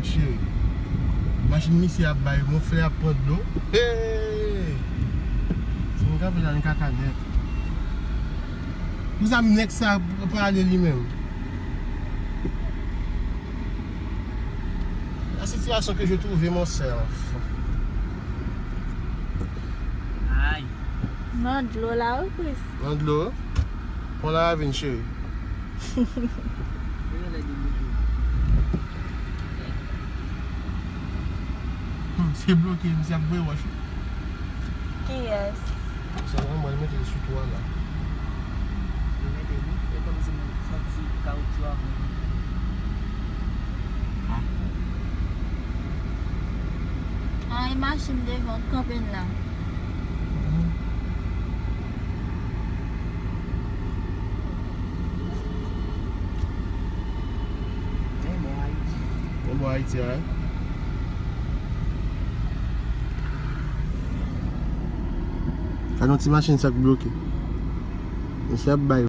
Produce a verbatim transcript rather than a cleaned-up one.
Cheri, machin misye ap bay wonfle, ap pran dlo. Hey! Si nou kanpe la, nou kaka nèt. Pou sa, nèg sa prale li menm. La situation que je trouve, mon self. Ay. Nan dlo la, wi, Chris. Nan dlo? Pran la ravin, cheri. Yo genlè debloke. Hmm, se bloke, misye ap voye wòch. Kiyès? Sa la, mwen mete l sou twa la. Yo mete li, e kòmsi mwen santi kawotchou a bon. Ah. Ah, e machin devan kanpe n la. Yon bò Ayiti. Yon bò Ayiti a, wi. Gade yon ti machin sa k bloke. Misye ap bay